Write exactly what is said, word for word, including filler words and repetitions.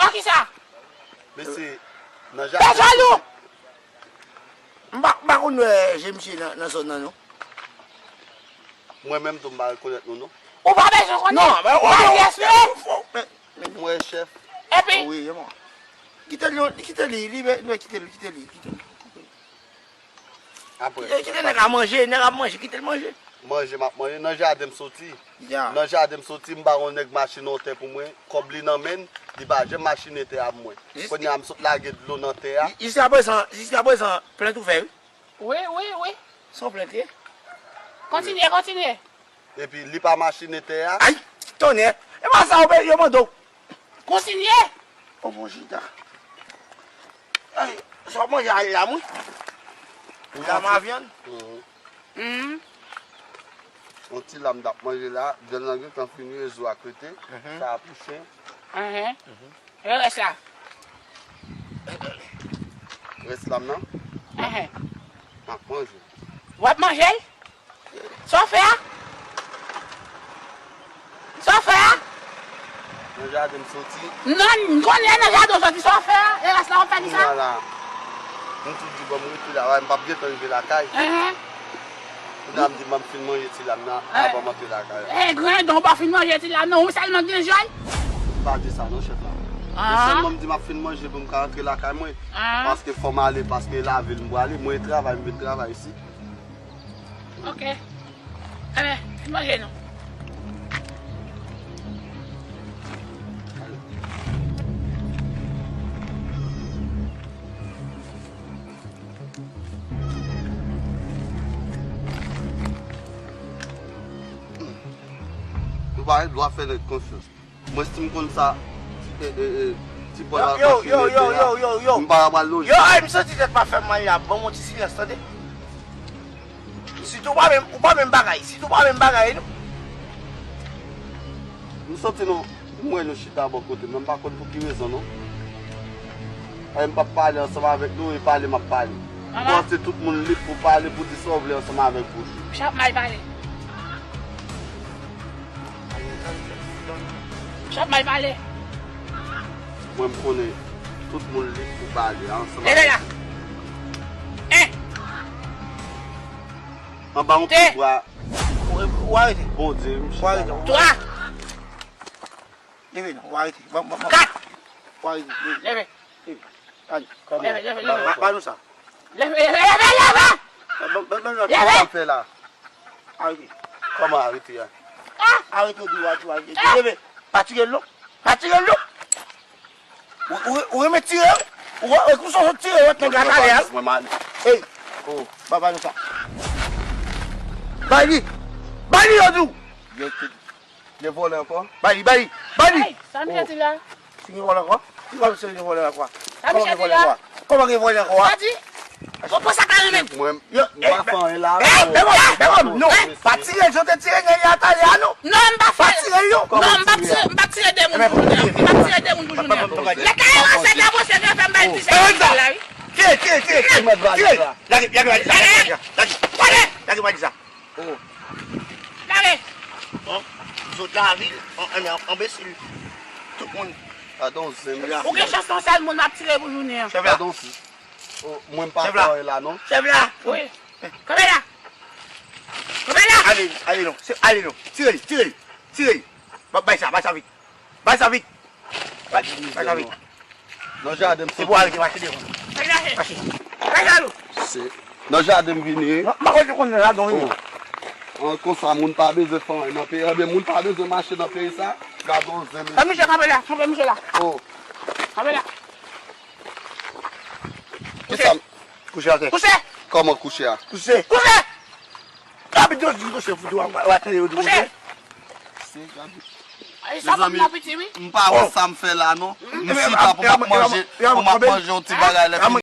An kisa? Mesye, nan jaden. Fè jalou! M pa, m pa konn wè je misye nan, nan zòn nan, non. Mwen menm tou, m pa rekonèt nou, non. Ou pa bezwen konnen. Non, men ou pa ou, respè. Mwen chèf. Epi? Wi, e bon. Kite li, kite li, li, li, kite li, kite li, kite li. Apre. Kite, kite nèg la manje, nèg ap manje, kite l manje. Manje m ap manje, nan jaden m soti. Ya. Nan jaden m soti, m ba yon nèg machin yon tè pou mwen, kòb li nan men l, li pa janm machine tè a pou mwen. Jis- Kounye a m sot lage dlo nan tè a. Jiskaprezan, jiskaprezan, plent ou fè, wi. Wi, wi, wi. Se yon plent, wi. Kontinye, kontinye. Epi li pa machine tè a. Ay, tonnè. E pa sa yo pe-, yo mande w. Kontinye. O bon chita. Ay, sa w ap manje a lam, wi. Lam a vyann. Mhm. Mhm. Yon ti lam n ap manje la, vyann nan gentan fini, rezo a krete, mhm, sa a pou chen. Mhm. Mhm. E rès la? Rès lam nan? Enhen. M ap manje. W ap manje l? Sa w fè a? Sa w fè a? Nan jaden m soti. Non, m konnen nan jaden w soti. Sa w fè a? E rès la w ap fè ki sa? Kounye a la, m tou di bon m rete la, m p ap gentan rive lakay. Enhen. Kounye a m di m ap fin manje ti lam nan, eh, avan m antre lakay la. Eh, grandon, w pa fin manje ti lam nan, ou sèlman gen jay? M pa di sa non, chèf la. Ah. Men sèlman m di m ap fin manje pou m ka antre lakay mwen. Ah. Paske fò m ale, paske lavil m prale, mwen travay, m vin travay isit. Ok. Enben, fin manje non. Nou pa gen dwa fè nèg konfyans. Mwen, si m konn sa, ti, e, e, e, ti pòl al mache nèg la, m pa pral lonje. Yo, ay, m santi tèt pa fè m mal la. Ban m yon ti silans, tande. Sitou w pa menm, ou pa menm bagay. Sitou w pa menm bagay, non. M santi nou, m wè nou chita bò kote m, men m pa konn pou ki rezon, non. Ay, m p ap pale ansanm avèk nou, e pale m ap pale. M panse tout moun lib pou pale, pou di sa w vle ansanm avèk bouch ou. Chap mal pale. Chap mal pale. Mwen, m konnen tout moun lib pou pale ansanm avèk. Leve la. En. Anba yon pye bwa. Ou, ou arete. Bondye, m chita la. Twa. Leve non, ou arete. Bon, bon, bon. Kat. Ou arete. Leve. Leve. Leve. Leve, leve, leve. Ba, ba nou sa. Leve, leve, leve, leve! Ban, ban, ban, ban, ban, sa m fè la. Arete. Kòman arete a? Ah! Arete w di w a, di w a, di w a. Leve. Pa tire l non. Pa tire l non. Ou, ou, ou renmen tire, wi. Ou, ou, ou sot tire, wi, nèg la talè a. Ey. Oh. Ba, ba nou sa. Bay li. Bay li, yo di w. Yo, Gen vòlè ankò? Bay li, bay li, bay li! Ey, sa misye di la? Si gen vòlè ankò? Ki vòlè misye gen vòlè ankò? Sa misye di la? Kòman gen vòlè ankò? Sa di? Bon, pran sa ka renmen. Mwen, m pa fè anyen la. Ey, bèbòm, bèbòm, non. Pa tire l, jan w te tire nèg la talè a, non. Non, m pa fè. Pa tire l, non. Non, m pa tire, m pa tire de moun pou jounen an. M pa tire de moun pou jounen an. Lè kay ranse ta pwosye fè m bay ti sèvis la, wi. Tire, tire, tire, tire. Lage, lage, lage, lage, lage. Lage, lage, lage. Oh. Lage! Bon, zot lavil, an, an, anbesil. Tout moun. Gadon zen, mesye. Ou gen chans yon sèl moun ap tire pou jounen an. Chèf la. Gadon si. Oh, mwen m pa fè anyen la, non. Chèf la. Wi. Kanpe la. Kanpe la. Ale, ale non. Se, ale non. Tire li, tire li. Tire li. Ba, bay sa, bay sa vit. Bay sa vit. Bay, bay sa vit. Nan jaden m soti. Se pou al ki mache devan. Mache. Bay sa nou. Se nan jaden m vini. Non, m pa konn konn nan jaden w vini. Oh. An konsa, moun pa bezwen fè anyen nan peyi. Ebyen, moun pa bezwen mache nan peyi sa. Gadon zen, mesye. Misye kanpe la, kanpe misye la. Oh. Kanpe la. Kisa? Kouche atè. Kouche! Kòman kouche a? Kouche! Kouche! Gabi, Dios di kouche, fouti w a, w a tande yo di kouche. Kouche! Se Gabi. Ay, sa pa m nan piti, wi. M pa wè sa m fè la, non. M chita pou m ap manje, pou m ap manje yon ti bagay lè fini.